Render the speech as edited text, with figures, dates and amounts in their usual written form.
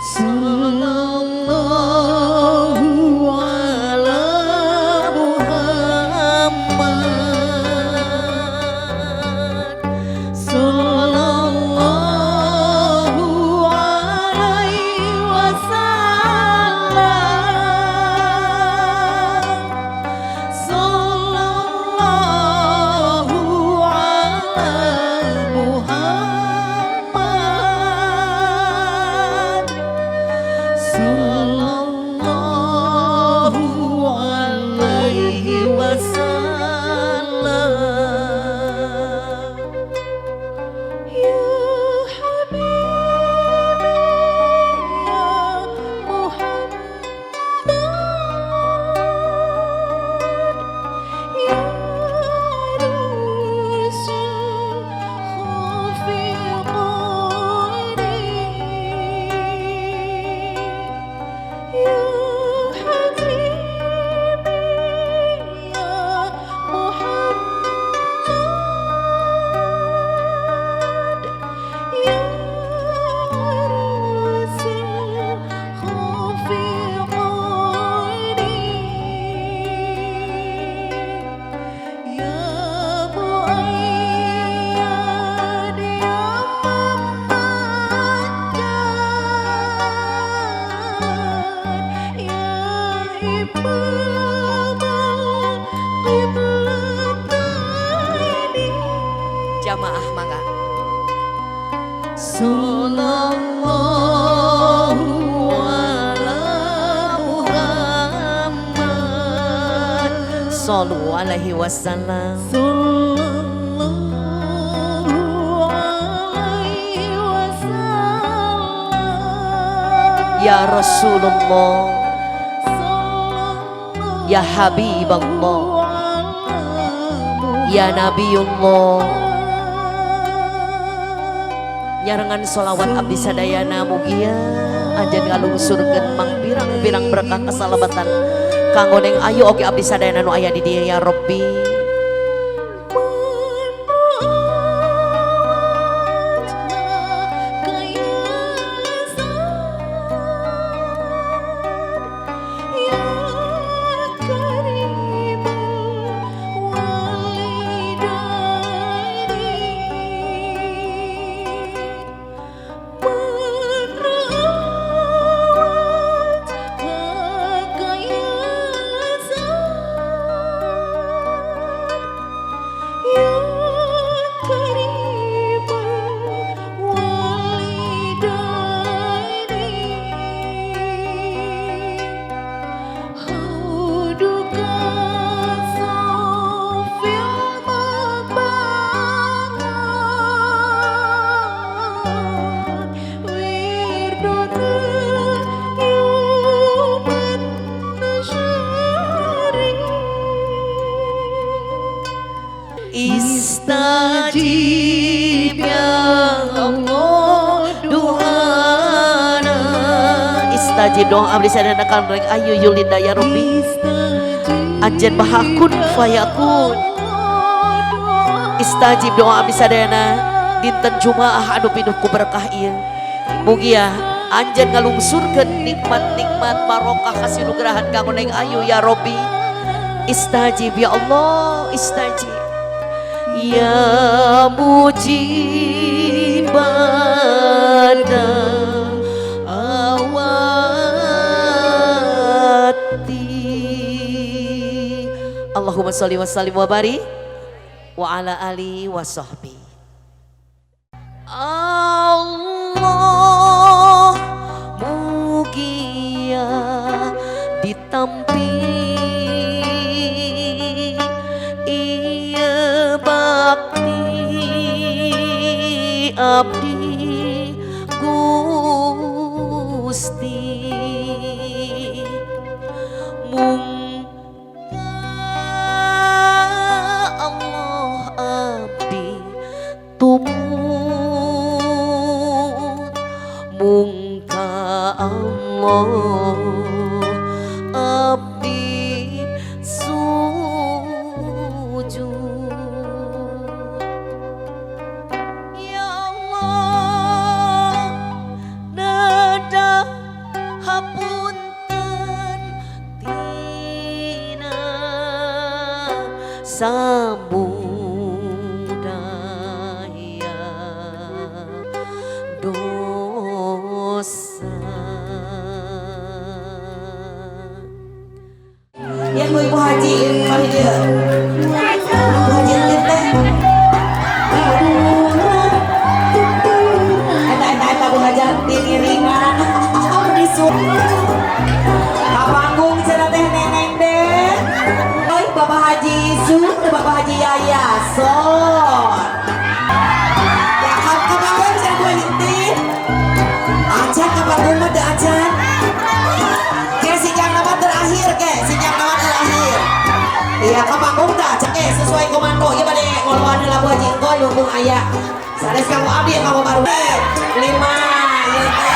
Sallallahu ala Muhammad. Sallallahu alaihi wasallam. Sallallahu ala Muhammad. Sallallahu alaihi wasallam. Ya Habibi ya Muhammad, ya Rasul khafiqani, ya Habibi ya Muhammad, ya Rasul khafiqani, ya Muayyad ya Mamajjad, ya Imam al-Qiblataini. Jamaah mangga. Sallallahu ala Muhammad. Sallu alaihi wasallam. Sallallahu alaihi wasallam. Ya Rasulullah, ya Habiballah, ya Nabiullah. Nyarengan solawat abdi sadayana, mugia anjeun ngalungsurkeun mangpirang-pirang berkah kesalamatan kanggo Neng Ayu oge abdi sadayana nu aya di dieu, ya Rabbi. من رأى وجهك يسعد، يا كريم الوالدين. من رأى وجهك يسعد، يا كريم الوالدين. حوضك صافي المبعد، وردنا يوم النشر. Istajib ya Allah doana. Istajib doa abdi sadayana kanggo Neng Ayu Yulinda, ya Rabbi. Anjeun maha kun fayakun. Istajib doa abdi sadayana dinten Jumaah anu pinuh ku berkah ieu. Mugia anjeun ngalungsurkeun nikmat-nikmat barokah kasinugrahan kanggo Neng Ayu, ya Rabbi. Istajib ya Allah, istajib. Ya mujibad awati. Allahumma sholli wa sallim wa barik wa ala ali wa sahbi. Allah, mugia ditampi ieu bakti abdi, Gusti. Mung Allah abdi tumut, mung ka Allah abdi sujud. Ya Allah, neda Samudaya dosa. Ya ku Ibu Haji pamit ieu. Ibu Haji Entin teh. Eta eta eta Bu Haji Entin ngiringan. Disu. Ka panggung cenah teh neneng deh. Oi Bapak Haji Isu, Bapak Haji Yaya, son. Ya ka ka panggung cenah Bu Entin. Acan ka panggung mah teu acan. Ke sinyal nama terakhir ke, sinyal nama terakhir. Iya, ka panggung tah, cek ke sesuai komando. Ieu bade ngoloan heula Bu Haji Engkoy mumpung aya. Sanes kamu abdi kamu baru. Lima, ieu teh.